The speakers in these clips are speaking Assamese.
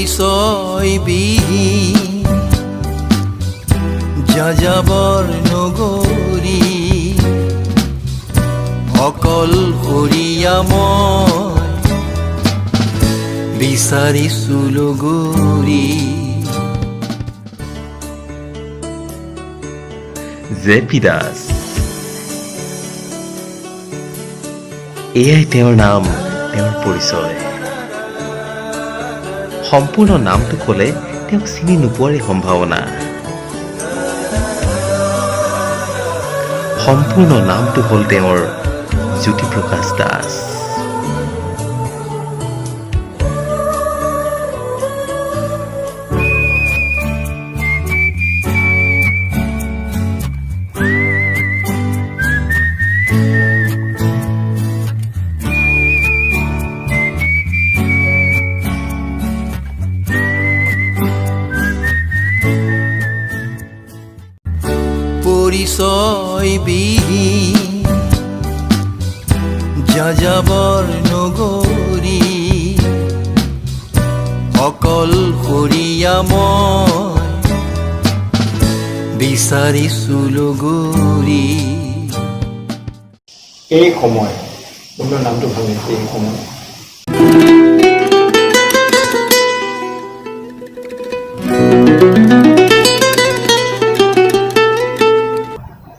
পৰিচয়বিহীন যাযাবৰ নগৰী, অকলশৰীয়া মই বিচাৰিছো লগৰী। জে পি দাস, এয়াই তেওঁৰ নাম, তেওঁৰ পৰিচয়। সম্পূৰ্ণ নামটো ক'লে তেওঁক চিনি নোপোৱাৰে সম্ভাৱনা। সম্পূৰ্ণ নামটো হ'ল তেওঁৰ জ্যোতিপ্ৰকাশ দাস। পৰিচয়বিহীন যাযাবৰ নগৰী, অকলশৰীয়া মই বিচাৰিছো লগৰী। এই সময় সুন্দৰ, নামটো ভাল লাগিছে, এই সময়।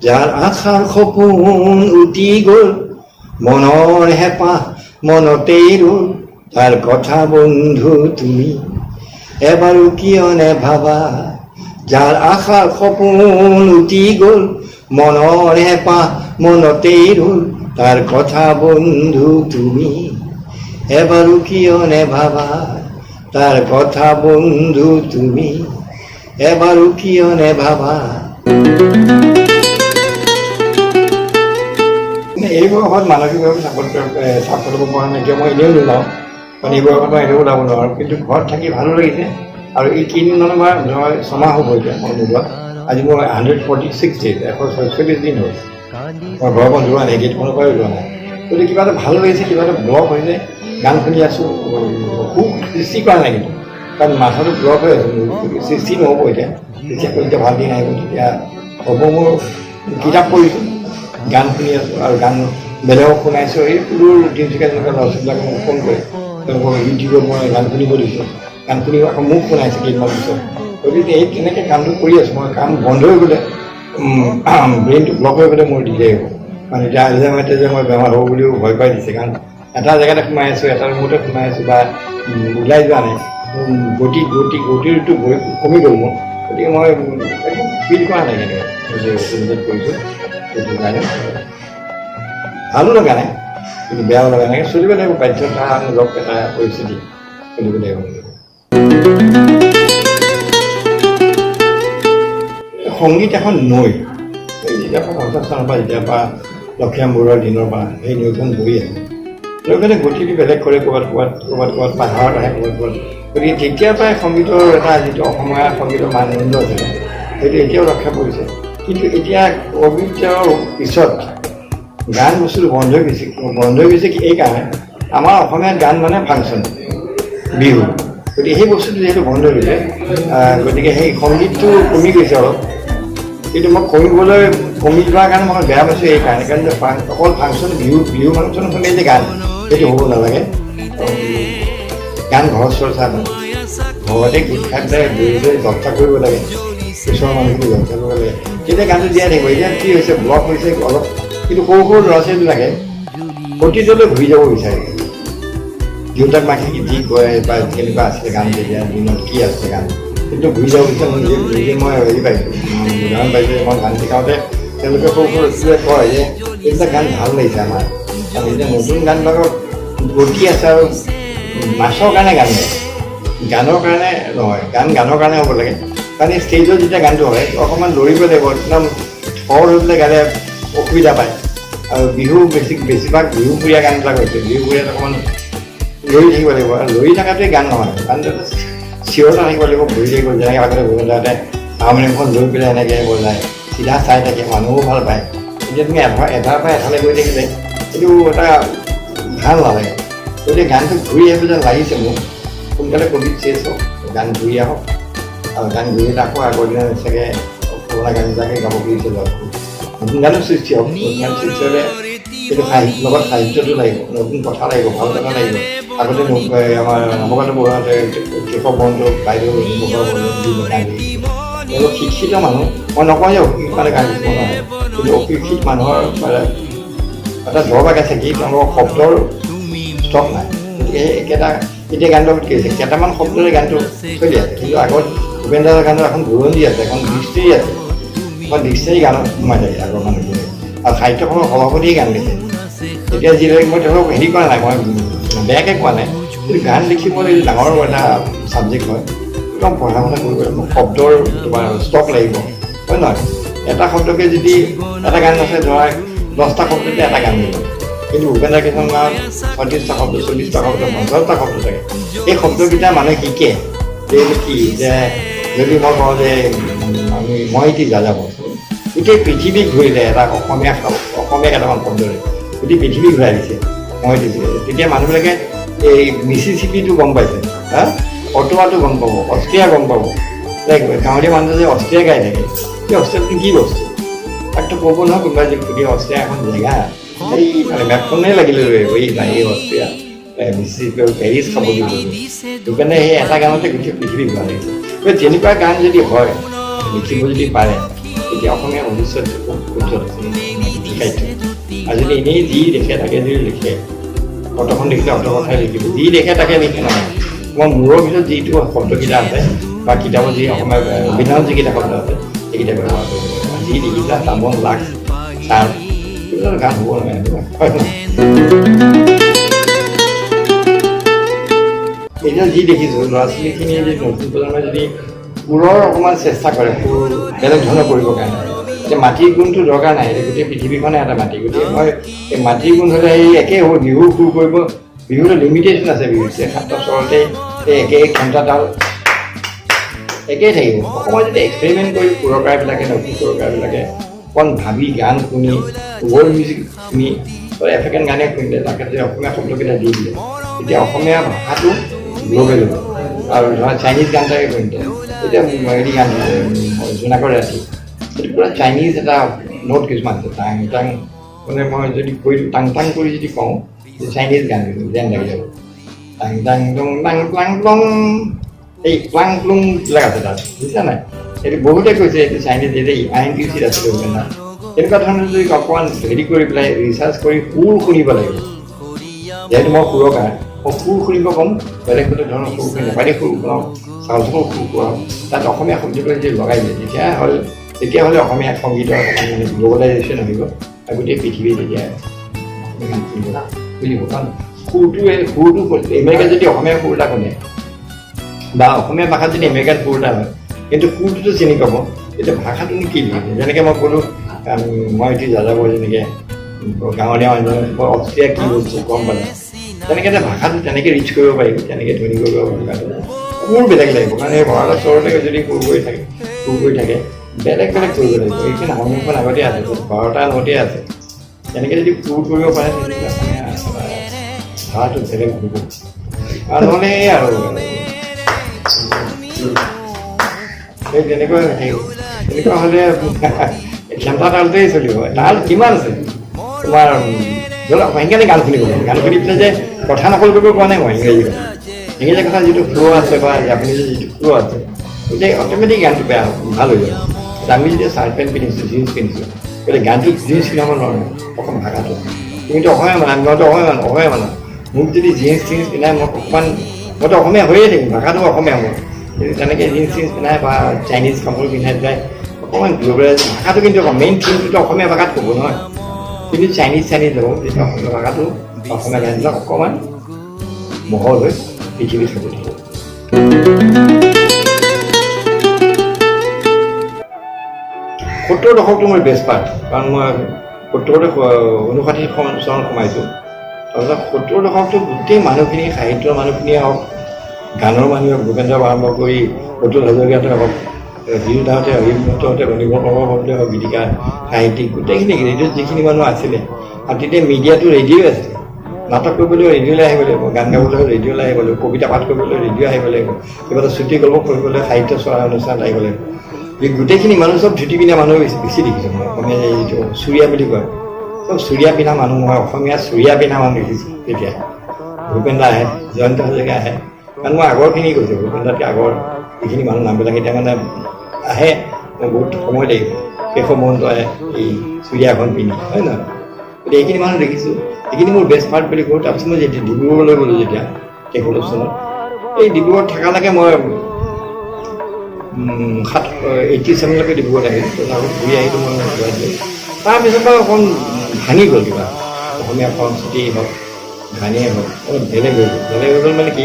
যাৰ আশাৰ সপোন উটি গ'ল, মনৰ হেঁপাহ মনতেই ৰ'ল, তাৰ কথা বন্ধু তুমি এবাৰো কিয় নেভাবা? যাৰ আশাৰ সপোন উটি গ'ল, মনৰ হেঁপাহ মনতেই ৰ'ল, তাৰ কথা বন্ধু তুমি এবাৰো কিয় নেভাবা? তাৰ কথা বন্ধু তুমি এবাৰো কিয় নেভাবা? এই বয়সত মানসিকভাৱে চাপৰ্ট ল'ব পৰা নাই। এতিয়া মই এনেও নোলাওঁ, কাৰণ এই বয়সত মই এনেও ওলাব নোৱাৰোঁ। কিন্তু ঘৰত থাকি ভালো লাগিছে। আৰু এই কেইদিনমানৰ পৰা, ধৰ ছমাহ হ'ব এতিয়া মই নোলোৱা। আজি মোৰ 146 ডেইজ, 146 দিন হ'ল মই ঘৰৰ পৰা যোৱা নাই, গেটখনৰ পৰাই ওলোৱা নাই। গতিকে কিবা এটা ভাল লাগিছে, কিবা এটা ব্লক হৈছে। গান শুনি আছোঁ, সুখ সৃষ্টি কৰা নাই কিন্তু, কাৰণ মাথাটো ব্লক হৈ আছে মোৰ। গতিকে সৃষ্টি নহ'ব এতিয়া। যেতিয়া যেতিয়া ভাল দিন আহিব তেতিয়া হ'ব। মোৰ কিতাপ পঢ়িছোঁ, গান শুনি আছোঁ আৰু গান বেলেগক শুনাইছোঁ। এই সুদূৰ তিনিচুকীয়া তেনেকুৱা ল'ৰা ছোৱালীবিলাকে মোক ফোন কৰে, তেওঁলোকক ইউটিউবত মই গান শুনিব দিছোঁ, গান শুনি আকৌ মোক শুনাইছে কেইদিনমান পিছত। গতিকে এই তেনেকৈ কামটো কৰি আছোঁ মই। কাম বন্ধ হৈ গ'লে, ব্ৰেইনটো ব্লক হৈ গ'লে মোৰ দিগদাৰী হ'ব। কাৰণ এতিয়া আলজাইমাৰতে যে মই বেমাৰ হ'ব বুলিও ভয় খুৱাই দিছে। কাৰণ এটা জেগাতে সোমাই আছোঁ, এটা ৰুমতে সোমাই আছোঁ বা ওলাই যোৱা নাই। মোৰ গতি গতি গতিটো কমি গ'ল মোৰ। গতিকে মই একো ফিল কৰা নাই কেনেকৈ যে অসুবিধাত পৰিছোঁ। সেইটো কাৰণে ভালো লগা নাই, কিন্তু বেয়াও লগা নাই। চলিব লাগিব, বাধ্যতামূলক এটা পৰিস্থিতি, চলিব লাগিব। সংগীত এখন নৈ। এই যেতিয়াৰ পৰা 50 চনৰ পৰা, যেতিয়াৰ পৰা লক্ষীৰাম বৰুৱাৰ দিনৰ পৰা সেই নৈখন বৈ আছে, নৈখনে গতিটো বেলেগ কৰে, ক'ৰবাত ক'ৰবাত ক'ৰবাত ক'ৰবাত পাহাৰত আহে, ক'ৰবাত ক'ৰবাত। গতিকে তেতিয়াৰ পৰাই সংগীতৰ এটা যিটো অসমীয়া সংগীতৰ মানদণ্ড আছিলে, সেইটো এতিয়াও ৰক্ষা পৰিছে। কিন্তু এতিয়া ক'ভিডৰ পিছত গান বস্তুটো বন্ধ হৈ গৈছে। বন্ধ হৈ গৈছে এইকাৰণে, আমাৰ অসমীয়াত গান মানে ফাংচন, বিহু। গতিকে সেই বস্তুটো যিহেতু বন্ধ হৈ গৈছে, গতিকে সেই সংগীতটো কমি গৈছে অলপ। কিন্তু মই কমি যোৱাৰ কাৰণে মই বেয়া পাইছোঁ এইকাৰণে, কাৰণ যে অকল ফাংচন, বিহু বিহু ফাংচন শুনিলেই যে গান, সেইটো হ'ব নালাগে। গান ঘৰত চৰ্চা নহয়, ঘৰতে গীত খাই পেলাই বহি বহি চৰ্চা কৰিব লাগে, ওচৰৰ মানুহখিনি চৰ্চা কৰিব লাগে, তেতিয়া গানটো জীয়াই থাকিব। এতিয়া কি হৈছে, ব্লক হৈছে অলপ। কিন্তু সৰু সৰু ল'ৰা ছোৱালীবিলাকে অতীতলৈ ঘূৰি যাব বিচাৰে। দেউতাক মাকে যি কয় বা কেনেকুৱা আছিলে গান, তেতিয়া দিনত কি আছিলে গান, কিন্তু ঘূৰি যাব বিচাৰে। মই নিজে নিজে মই হেৰি পাইছোঁ, উদাহৰণ পাইছোঁ। মই গান শিকাওঁতে তেওঁলোকে সৰু সৰু ল'ৰা কয় যে এইবিলাক গান ভাল লাগিছে আমাৰ। কাৰণ এতিয়া নতুন গানবিলাকৰ গতি আছে আৰু নাচৰ কাৰণে গান গায়, গানৰ কাৰণে নহয়। গান গানৰ কাৰণে হ'ব লাগে। কাৰণ এই ষ্টেজত যেতিয়া গানটো হয়, অকণমান লৰিব লাগিব, একদম থৰ হৈ পেলাই গালে অসুবিধা পায়। আৰু বিহু বেছিভাগ বিহুপুৰীয়া গানবিলাক হৈছে, বিহুপুৰীয়াত অকণমান লৰি থাকিব লাগিব। আৰু লৰি থকাটোৱে গান নহয়, গানটো এটা চিঞৰ এটা থাকিব লাগিব, বহি থাকিব। যেনেকৈ আগতে ভূপেন দাহঁতে হাৰমনিয়ামখন লৈ পেলাই এনেকৈ বজায়, চিধা চাই থাকে, মানুহো ভাল পায়। এতিয়া তুমি এঠাৰ পৰা এঠালৈ গৈ থাকিলে সেইটো এটা ভাল নালাগে। গতিকে গানটো ঘূৰি আহিব যেন লাগিছে মোক। সোনকালে ক'ভিড চেছ হওক। গান ঘূৰি আহক। আৰু গান ঘূৰি আকৌ আগৰ দিনা চাগে পুৰণা গানবিলাকে গাব খুজিছে, নতুন গানো সৃষ্টি হওক। নতুন গান সৃষ্টি হ'লে কিন্তু সাহিত্য লগত সাহিত্যটো লাগিব, নতুন কথা লাগিব, ভাল কথা লাগিব। আগতে আমাৰ নৱকান্ত বৰুৱাহঁতে, কেশৱ মহন্ত বাইদেউ, গান তেওঁলোক শিক্ষিত মানুহ, মই নকওঁ যে অশিক্ষিত মানুহে গান লিখিব নোৱাৰে, কিন্তু অশিক্ষিত মানুহৰ এটা দৰবাক আছে কি, তেওঁলোকৰ শব্দৰ ষ্টক নাই। গতিকে সেই একেটা এতিয়া গানটো কি হৈছে, কেইটামান শব্দৰে গানটো চলি আছে। কিন্তু আগত ভূপেন দাসৰ গানৰ এখন বুৰঞ্জী আছে, এখন ডিক্সনেৰী আছে, এখন ডিক্সনেৰী গানত সোমাই থাকে আগৰ মানুহখিনিয়ে। আৰু সাহিত্যসভাৰ সভাপতিয়ে গান লিখে। এতিয়া যিবিলাক মই তেওঁলোকক হেৰি কৰা নাই, মই বেয়াকৈ কোৱা নাই, কিন্তু গান লিখিবলৈ ডাঙৰ এটা ছাবজেক্ট হয়, একদম পঢ়া শুনা কৰিব লাগিব, শব্দৰ তোমাৰ ষ্টক লাগিব, হয় নহয়? এটা শব্দকে যদি এটা গান আছে, ধৰা 10টা শব্দতে এটা গান লাগিব, কিন্তু ভূপেন দাৰ কিছুমান গানত 36টা শব্দ, 40টা শব্দ, 50টা শব্দ থাকে। এই শব্দকেইটা মানুহে শিকে যে এইটো কি, যে যদি মই কওঁ যে আমি মই এটি যাযাবৰ, গোটেই পৃথিৱীক ঘূৰিলে এটা অসমীয়া অসমীয়া কেইটামান শব্দৰে গোটেই পৃথিৱী ঘূৰাই দিছে মই দিছোঁ। তেতিয়া মানুহবিলাকে এই মিচিচিপিটো গম পাইছে, হা, অটোৱাটো গম পাব, অষ্ট্ৰিয়া গম পাব। গাঁৱলীয়া মানুহ যে অষ্ট্ৰিয়া গাই থাকে, সেই অষ্ট্ৰিয়াটো কি বস্তু তাকতো ক'ব নহয় কোনোবাই, যে সুধি অষ্ট্ৰিয়া এখন জেগা, এই মানে মেপখনেই লাগিলে লৈ আহিব, এই নাই এই অষ্ট্ৰিয়া, মিচিচিপি আৰু পেৰিছ খাব দিব। সেইকাৰণে সেই এটা গানতে গোটেই পৃথিৱী ঘূৰা লাগিছে। গতিকে তেনেকুৱা গান যদি হয়, লিখিব যদি পাৰে, তেতিয়া অসমীয়া ভৱিষ্যতটো খুব উজ্জ্বল আছে সাহিত্য। আৰু যদি এনেই যি দেখে তাকে যদি লিখে, অটোখন দেখিলে অটো কথাই লিখিব, যি দেখে তাকে লিখে নহয়। তোমাৰ মূৰৰ ভিতৰত যিটো শব্দকেইটা আছে বা কিতাপত যি অসমীয়া অভিধানত যিকেইটা শব্দ আছে সেইকেইটা ব্যৱহাৰ কৰিব লাগিব। যি দেখিছা তামোল, লাক্স, চাৰ্ফ, সেইবিলাক গান হ'ব নোৱাৰে, হয় নহয়? এতিয়া যি দেখিছোঁ ল'ৰা ছোৱালীখিনিয়ে যদি নতুন প্ৰজন্মই যদি সুৰৰ অকণমান চেষ্টা কৰে, সুৰ বেলেগ ধৰণৰ কৰিবৰ কাৰণে, এতিয়া মাটিৰ গুণটো দৰকাৰ নাই, এতিয়া গোটেই পৃথিৱীখনে এটা মাটি, গতিকে মই এই মাটিৰ গুণ হ'লে এই একেই হ'ব। বিহুৰ সুৰ কৰিব, বিহুৰ লিমিটেশ্যন আছে, বিহুত 7টা চৰতে এই একেই ঘণ্টাডাল একেই থাকিব। অকণমান যদি এক্সপেৰিমেণ্ট কৰি সুৰকাৰবিলাকে, নতুন সুৰকাৰবিলাকে অকণ ভাবি গান শুনি, ৱৰ্ল্ড মিউজিক শুনি, আফ্ৰিকান গানে শুনিলে তাকে যদি অসমীয়া শব্দকেইটা দি দিলে, তেতিয়া অসমীয়া ভাষাটো গ্ল'বেল হ'ব। আৰু ধৰা চাইনিজ গান এটাকে শুনিলে, এতিয়া হেৰি গান জোনাকৰ ৰাতি, সেইটো পূৰা চাইনিজ এটা নোট কিছুমান আছে, টাং টাং, মানে মই যদি কৈ দিওঁ টাং টাং কৰি যদি কওঁ, চাইনিজ গান যেন লাগি যাব, টাং টাং টং টাং প্লাং প্লং, এই প্লাং প্লুংবিলাক আছে তাত, বুজিছা নাই? সেইটো বহুতে কৈছে এইটো চাইনিজ, এতিয়া আই এন টি চিত আছিলে ভূপেন দা। তেনেকুৱা ধৰণৰ যদি অকণমান হেৰি কৰি পেলাই ৰিচাৰ্চ কৰি সুৰ শুনিব লাগিব। যিহেতু মই সুৰকাৰ, মই সুৰ শুনিব ক'ম, বেলেগ বেলেগ ধৰণৰ সুৰ শুনি, নেপালী সুৰ শুনাওক, চাউথৰ সুৰ শুনাওক, তাত অসমীয়া শব্দবিলাক যদি লগাই দিয়ে, তেতিয়াহ'লে অসমীয়া সংগীতৰ অকণমান মানে গ্ল'বেলাইজেশ্যন আহিব আৰু গোটেই পৃথিৱীত তেতিয়া অসমীয়া গান শুনিব বুজিব। কাৰণ সুৰটো আমেৰিকাত যদি অসমীয়া সুৰ এটা শুনে বা অসমীয়া ভাষাত যদি আমেৰিকান সুৰ এটা হয়, কিন্তু সুৰটোতো চিনি পাব, তেতিয়া ভাষাটোনো কি লিখিছে? যেনেকৈ মই ক'লোঁ, মই এতিয়া যাযাবৰ যেনেকৈ গাঁৱলীয়া মানুহ, মই অষ্ট্ৰিয়া কি বস্তু গম পালে, তেনেকৈ এটা ভাষাটো তেনেকৈ ৰিচ কৰিব পাৰিব, তেনেকৈ ধনী কৰিব পাৰিব। ভাষাটো সুৰ বেলেগ লাগিব, কাৰণ এই ভঁৰালৰ ওচৰতে যদি সুৰ কৰি থাকে, সুৰ কৰি থাকে, বেলেগ বেলেগ কৰিব লাগিব। এইখন হাৰমনিয়ামখন আগতে আছে, 12টা নোটে আছে, তেনেকৈ যদি সুৰ কৰিব পাৰে তেতিয়া অসমীয়া ধাৰাটো বেলেগ হ'ব। আৰু নহ'লে এই আৰু সেই তেনেকুৱা হৈ থাকিব। তেনেকুৱা হ'লে ঘেণ্টা তালটোৱেই চলিব। তাল কিমান আছে তোমাৰ, ধৰক সেইকাৰণে গান শুনিব লাগে। গান শুনি পেলাই যে কথা নকল কৰিব কোৱা নাই মই, ইংৰাজী কথা, ইংৰাজী কথা যিটো ফ্ল' আছে বা জাপানীজৰ যিটো ফ্ল' আছে, গতিকে অট'মেটিক গানটো বেয়া ভাল হৈ যাব। আমি যেতিয়া চাৰ্ট পেণ্ট পিন্ধিছোঁ, জিন্স পিন্ধিছোঁ, গতিকে গানটোত জিন্স পিন্ধাব নোৱাৰোঁ অসম ভাষাটো। তুমিতো অসমীয়া মানুহ, মইতো অসমীয়া মানুহ, অসমীয়া মানুহ, মোক যদি জিন্স চিন্স পিন্ধাই মই অকণমান, মইতো অসমীয়া হৈয়ে থাকিম, ভাষাটো অসমীয়া মোৰ। কিন্তু তেনেকৈ জিন্স চিন্স পিন্ধাই বা চাইনিজ কাপোৰ পিন্ধাই পেলাই অকণমান গ্ল'বেলাইজ ভাষাটো, কিন্তু মেইন থিমটোতো অসমীয়া ভাষাত ক'ব নহয়, কিন্তু চাইনিজ চাইনিজ হ'ব, তেতিয়া অসমীয়া ভাষাটো, অসমীয়া গানবিলাক অকণমান বহল হৈ পৃথিৱীত হ'ব থাকিব। 70 দশকটো মোৰ বেষ্ট পাৰ্ট, কাৰণ মই 70 59 চনত সোমাইছোঁ। তাৰপিছত 70 দশকটো গোটেই মানুহখিনি, সাহিত্যৰ মানুহখিনিয়ে হওক, গানৰ মানুহে হওক, ভূপেন দাৰ আৰম্ভ কৰি অতুল হাজৰিকাতে হওক, হিৰু দাহঁতে হওক, হিমন্তহঁতে, অনুভৱ প্ৰভাৱতে হওক, গীতিকাৰ, সাহিত্যিক, গোটেইখিনি ৰেডিঅ'ত যিখিনি মানুহ আছিলে, আৰু তেতিয়া মিডিয়াটো ৰেডিঅ'ই আছিলে। নাটক কৰিবলৈ ৰেডিঅ'লৈ আহিব লাগিব, গান গাবলৈ ৰেডিঅ'লৈ আহিব লাগিব, কবিতা পাঠ কৰিবলৈ ৰেডিঅ' আহিব লাগিব, কিবা এটা চুটি গল্প পঢ়িবলৈ সাহিত্য চৰা অনুষ্ঠানত আহিব লাগিব। এই গোটেইখিনি মানুহ চব ধুতি পিন্ধা মানুহ বেছি বেছি দেখিছোঁ মই। অসমীয়া যিটো চুৰিয়া বুলি কয়, চব চুৰিয়া পিন্ধা মানুহ, মই অসমীয়া চুৰিয়া পিন্ধা মানুহ দেখিছোঁ। তেতিয়া ভূপেন দা আহে, জয়ন্ত হাজৰিকা আহে, কাৰণ মই আগৰখিনি কৈছোঁ, ভূপেন দাতকৈ আগৰ যিখিনি মানুহ নামবিলাক এতিয়া মানে আহে, মই বহুত সময় লাগিব। কেশৱ মহন্ত আহে এই চুৰিয়াখন পিন্ধি, হয় নহয়? গতিকে এইখিনি মানুহ দেখিছোঁ, এইখিনি মোৰ বেষ্ট পাৰ্ট বুলি কওঁ। তাৰপিছত মই যেতিয়া ডিব্ৰুগড়লৈ গ'লোঁ, যেতিয়া 73 চনত এই ডিব্ৰুগড়ত থকালৈকে মই 87লৈকে ডিব্ৰুগড়ত আহিলোঁ। তাৰপিছত ঘূৰি আহিলোঁ মই গুৱাহাটীলৈ। তাৰপিছৰ পৰা অকণ ভাঙি গ'ল কিবা, অসমীয়া সংস্কৃতিয়েই হওক, গানেই হওক, অলপ বেলেগ হৈ গ'ল। বেলেগ হৈ গ'ল মানে কি,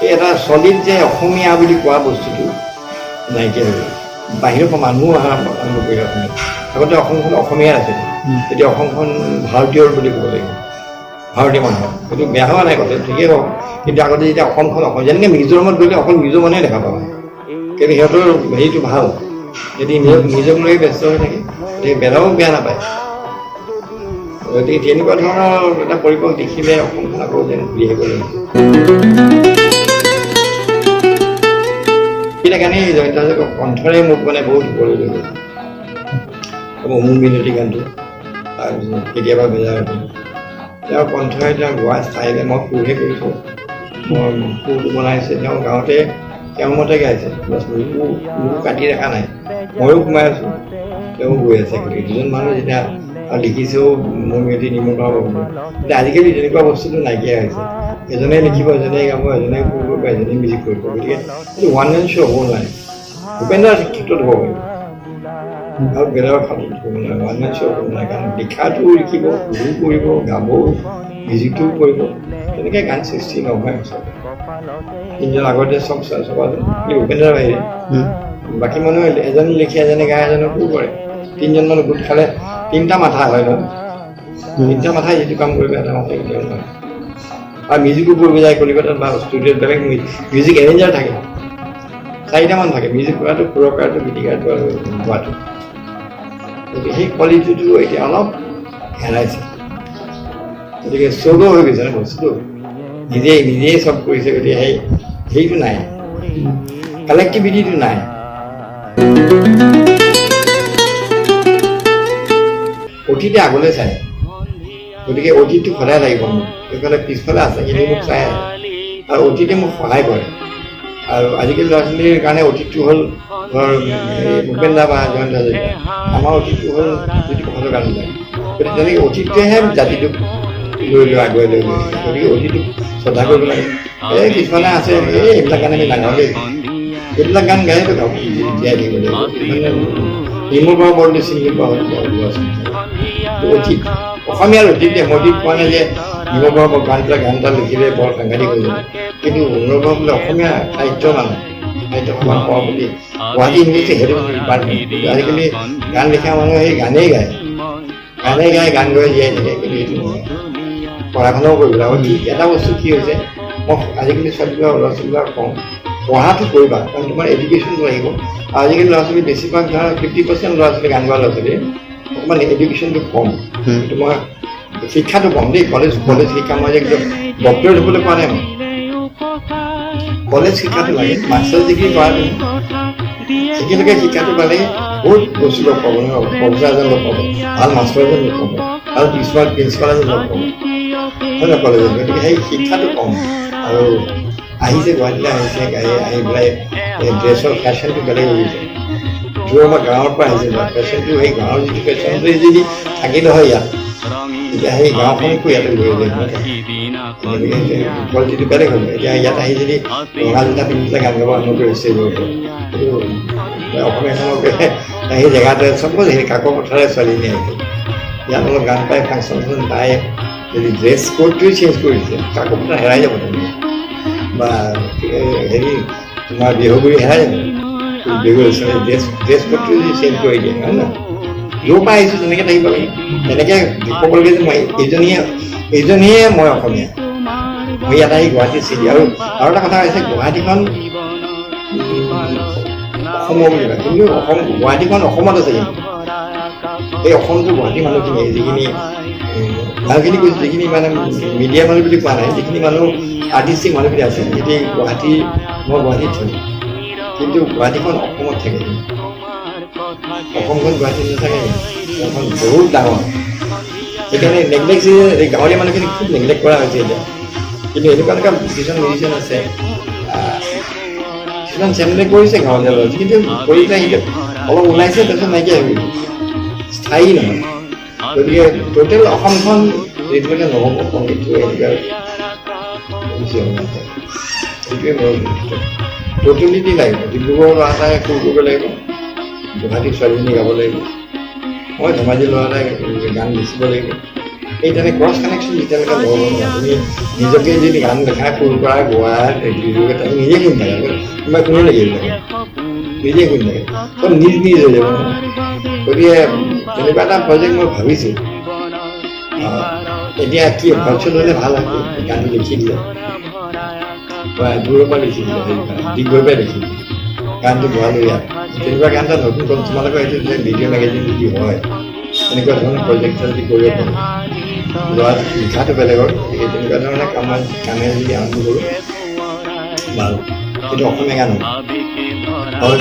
এই এটা চলিড যে অসমীয়া বুলি কোৱা বস্তুটো নাইকিয়া হৈ গ'ল। বাহিৰৰ পৰা মানুহো অহা আৰম্ভ কৰিলে অসমীয়া। আগতে অসমখন অসমীয়া আছিল, এতিয়া অসমখন ভাৰতীয়ৰ বুলি ক'ব লাগিব, ভাৰতীয় মানুহৰ। সেইটো বেয়া হোৱা নাই, কথা ঠিকেই কওঁ। কিন্তু আগতে যেতিয়া অসমখন অসম, যেনেকৈ মিজোৰামত গ'লে অকল মিজো মানুহে দেখা পাবা, কিন্তু সিহঁতৰ হেৰিটো ভাল, যদি নিজক লৈ ব্যস্ত হৈ থাকে, গতিকে বেলেগক বেয়া নাপায়। গতিকে তেনেকুৱা ধৰণৰ এটা পৰিৱেশ দেখিলে অসমখন আকৌ যেন ঘূৰি আহিব লাগিছে। এইকেইটা গানেই জয়ন্ত হাজৰিকাৰ কণ্ঠৰে মোক মানে বহুত ওপৰলৈ লৈ গৈছে। মোৰ মিনতি গানটো, তাৰপিছত কেতিয়াবা বেজাৰ, তেওঁৰ কণ্ঠই, তেওঁ গোৱা ষ্টাইলে, মই সুৰহে কৰিছোঁ, মই সুৰটো বনাইছে, তেওঁ গাওঁতে তেওঁৰ মতে গাইছে, বাছ মোকো মোকো কাটি ৰখা নাই, ময়ো সোমাই আছোঁ, তেওঁ গৈ আছে। গতিকে দুজন মানুহ যেতিয়া আৰু লিখিছেও মোৰ মিনতি নিৰ্মল কুমাৰ। কিন্তু আজিকালি তেনেকুৱা বস্তুটো নাইকিয়া হৈছে। এজনে লিখিব, এজনে গাব, এজনে সুৰ কৰিব, এজনে মিউজিক কৰিব। গতিকে এইটো ওৱান মেন শ্ব' হ'ব নোৱাৰে। ভূপেন্দ্ৰৰ ক্ষেত্ৰত হ'ব পাৰিব আৰু বেলেগৰ ক্ষেত্ৰত হ'ব নোৱাৰে, ওৱান মেন শ্ব' হ'ব নোৱাৰে। কাৰণ লিখাটোও লিখিব, সুৰো কৰিব, গাবও, মিউজিকটোও কৰিব, তেনেকৈ গান সৃষ্টি নহয় আচলতে। তিনিজন আগতে চব চবাচোন, ভূপেন্দ্ৰৰ বাহিৰে বাকী মানুহে এজনে লিখি, এজনে গায়, এজনে সুৰ কৰে। তিনিজন মানুহ গোট খালে তিনিটা মাথা হয় নহয়? তিনিটা মাথাই যিটো কাম কৰিব, এটা মাথাই কেতিয়াও নহয়। আৰু মিউজিকো কৰিব যায় কলিকতাত বা ষ্টুডিঅ'ত, বেলেগ মিউজিক এৰেঞ্জাৰ থাকে, চাৰিটামান থাকে, মিউজিক কৰাটো, সুৰকাৰটো, গীতিকাৰটো আৰু গোৱাটো। গতিকে সেই কোৱালিটিটো এতিয়া অলপ হেৰাইছে। গতিকে চ'ল' হৈ গৈছে ন বস্তুটো, নিজেই নিজেই চব কৰিছে। গতিকে সেইটো নাই, কালেক্টিভিটিটো নাই। অতীতে আগলৈ চায়, গতিকে অতীতটো সদায় লাগিব মোক। সেইফালে পিছফালে আছে, কিন্তু মোক চাই আছে আৰু অতীতে মোক সহায় কৰে। আৰু আজিকালি ল'ৰা ছোৱালীৰ কাৰণে অতীতটো হ'ল ধৰ ভূপেন দা বা জয়ন্ত হাজৰিকা, আমাৰ অতীতটো হ'ল জ্যোতিপ্ৰসাদৰ গানবিলাক। গতিকে তেনেকৈ অতীতটোৱেহে জাতিটোক লৈ লৈ আগুৱাই লৈ গৈছে। গতিকে অতীতটোক শ্ৰদ্ধা কৰিব লাগে। এই কিছুমানে আছে, এই এইবিলাক গান আমি নাগাওঁ দেই, এইবিলাক গান গাইতো গাব জীয়াই থাকিব লাগিব। মানে নিৰ্মল বৰা বৰদলৈ চিনি নোপোৱা হ'ল ল'ৰা ছোৱালী। অতীত, অসমীয়াৰ অতীত, মই অতীত কোৱা নাই যে নিৰ্মল বৰা গান এটা গান এটা লিখিলে বৰ সাংঘাতিক হৈ যাব, কিন্তু নিৰ্মল বৰা বোলে অসমীয়া সাহিত্যৰ মানুহ, সাহিত্য সভাৰ সভাপতি, Guwahati university head of department. কিন্তু আজিকালি গান লিখা মানুহে সেই গানেই গায়, গানেই গায়, গান গাই জীয়াই থাকে। কিন্তু সেইটো নহয়, পঢ়া শুনাও কৰিব লাগিব। কি এটা বস্তু কি হৈছে, মই আজিকালি ছোৱালীবিলাক, ল'ৰা ছোৱালীবিলাক কওঁ, পঢ়াটো কৰিবা, কাৰণ তোমাৰ এডুকেশ্যনটো লাগিব। আৰু আজিকালি ল'ৰা ছোৱালী বেছিভাগ ধৰা 50% ল'ৰা ছোৱালী, গান গোৱা ল'ৰা ছোৱালী অকণমান এডুকেশ্যনটো কম, তোমাৰ শিক্ষাটো কম দেই। কলেজ কলেজ শিক্ষা, মই যে একদম ডক্টৰেট হ'বলৈ কোৱা নাই, মই কলেজ শিক্ষাটো লাগে, মাষ্টাৰ্ছ ডিগ্ৰী কৰা তুমি, সেইখিনিলৈকে শিক্ষাটো পালে বহুত বস্তু লগ পাব নহয়, প্ৰফেচাৰ এজন লগ পাব, ভাল মাষ্টৰ এজন লগ পাব, ভাল প্ৰিন্সিপাল প্ৰিন্সিপাল এজন লগ পাব, হয় নহয় কলেজত? গতিকে সেই শিক্ষাটো কম। আৰু আহিছে গুৱাহাটীলৈ আহিছে, গাড়ী আহি পেলাই এই ড্ৰেছৰ ফেশ্বনটো বেলেগ হৈ গৈছে। যোৰ আমাৰ গাঁৱৰ পৰা আহিছে, ফেশ্বনটো সেই গাঁৱৰ যিটো ফেশ্বনটো যদি থাকিলে হয় ইয়াত, তেতিয়া সেই গাঁওখনকো ইয়াতে লৈ যায়। গতিকে কোৱালিটিটো বেলেগ হৈ যায়। এতিয়া ইয়াত আহি যদি ৰঙা জোতা পিন্ধি পেলাই গান গাব আৰম্ভ কৰি ষ্টেজৰ ওপৰত, সেইটো অসমীয়াখনক সেই জেগাতে চব সেই কাকৰ পথাৰে ছোৱালীজনী আহিছে, ইয়াত অলপ গান পাই ফাংচন চাংচন পাই যদি ড্ৰেছ কোডটোৱে চেঞ্জ কৰি দিছে, কাকৰ পথাৰ হেৰাই যাব তুমি, বা হেৰি তোমাৰ বিহুগুৰি হেৰাই যাব। বিহু ড্ৰেছ ড্ৰেছ কোডটো যদি চেঞ্জ কৰি দিয়ে, হয় নহয়? য'ৰ পৰা আহিছোঁ তেনেকৈ থাকিব লাগে, তেনেকৈ ক'ব লাগে যে মই এইজনীয়ে এইজনীয়ে মই অসমীয়া, মই ইয়াত আহি গুৱাহাটী চিটি। আৰু আৰু এটা কথা হৈছে, গুৱাহাটীখন অসমৰ বুলি কয়, কিন্তু অসম গুৱাহাটীখন অসমত আছে, কিন্তু এই অসমটো গুৱাহাটী মানুহখিনি, যিখিনি মানুহখিনি কৈছোঁ, যিখিনি মানে মিডিয়া মানুহ বুলি কোৱা নাই, যিখিনি মানুহ আৰ্টিষ্টিক মানুহখিনি আছে, সিহঁতি গুৱাহাটী, মই গুৱাহাটীত থাকোঁ, কিন্তু গুৱাহাটীখন অসমত থাকে, অসমখন গুৱাহাটীত নাথাকে। অসমখন বহুত ডাঙৰ। সেইকাৰণে নেগলেক্ট, এই গাঁৱলীয়া মানুহখিনিক খুব নেগলেক্ট কৰা হৈছে এতিয়া। কিন্তু এনেকুৱা এনেকুৱা কিছুমান মিউজিচিয়ান আছে, কিছুমান চেনেলে কৰিছে গাঁৱলীয়া ল'ৰা, কিন্তু কৰি পেলাই সিহঁতে অলপ ওলাইছে, তাৰপিছত নাইকিয়া হৈ গ'ল, স্থায়ী নহয়। গতিকে টোটেল অসমখন যিটোলৈকে নহ'ব, সংগীতটো এনেকুৱা হৈছে। সেইটোৱে মোৰ টোটেলিটি লাগিব। ডিব্ৰুগড়ৰ ল'ৰা এটাই সুৰ কৰিব লাগিব, গুৱাহাটীৰ ছোৱালীজনী গাব লাগিব, মই ধেমাজি ল'ৰা এটাই গান লিখিব লাগিব। এই তেনে ক্ৰছ কানেকশ্যন যেতিয়ালৈকে নহ'ব নহয়, তুমি নিজকে যদি গান লিখা, সুৰ কৰা, গোৱা, তুমি নিজে শুনি থাকা, তোমাৰ কোনো নেকি এইবিলাকে নিজে শুনি থাকে, চব নিজ নিজ হৈ যাব নহয়। গতিকে তেনেকুৱা এটা প্ৰজেক্ট মই ভাবিছোঁ। এতিয়া কি ভাৰ্চুৱেল হ'লে ভাল হয়, গানটো লিখি দিলে বা দূৰৰ পৰা লিখি দিলে, ডিগবৈৰ পৰাই লিখি দিলে, গানটো গোৱালোঁ ইয়াত, তেনেকুৱা গান এটা নতুন তোমালোকৰ এইটো ভিডিঅ' মেগাজিন যদি হয়, তেনেকুৱা ধৰণৰ প্ৰজেক্ট এটা যদি কৰিব পাৰোঁ, ল'ৰা লিখাটো বেলেগৰ, গতিকে তেনেকুৱা ধৰণে কামে যদি আৰম্ভ কৰোঁ ভাল। কিন্তু অসমীয়া গান নহয়। আৰু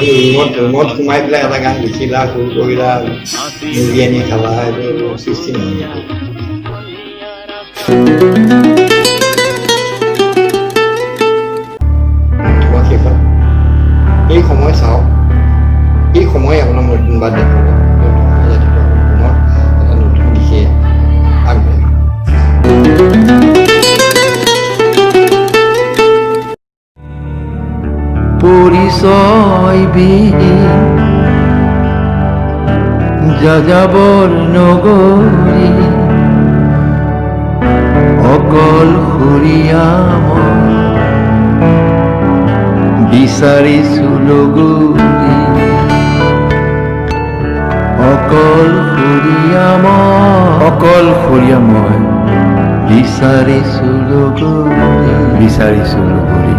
ৰুমত সোমাই পেলাই এটা গান লিখিলা, সুৰ কৰিলা, মুৰ্গী আনি খালা, এইটো সৃষ্টি নহয়। তোমাৰ শেষত এই সময় চাওক, এই সময়ে আপোনাৰ নতুন বাট দেখুৱাব। অসমীয়া জাতিটো পুনৰ এটা নতুন দিশে আগবাঢ়িব। পৰিচয়বিহীন যাযাবৰ নগৰী, অকলশৰীয়া মই বিচাৰিছো লগৰী, অকলশৰীয়া মই, অকলশৰীয়া মই বিচাৰিছো লগৰী, বিচাৰিছো লগৰী।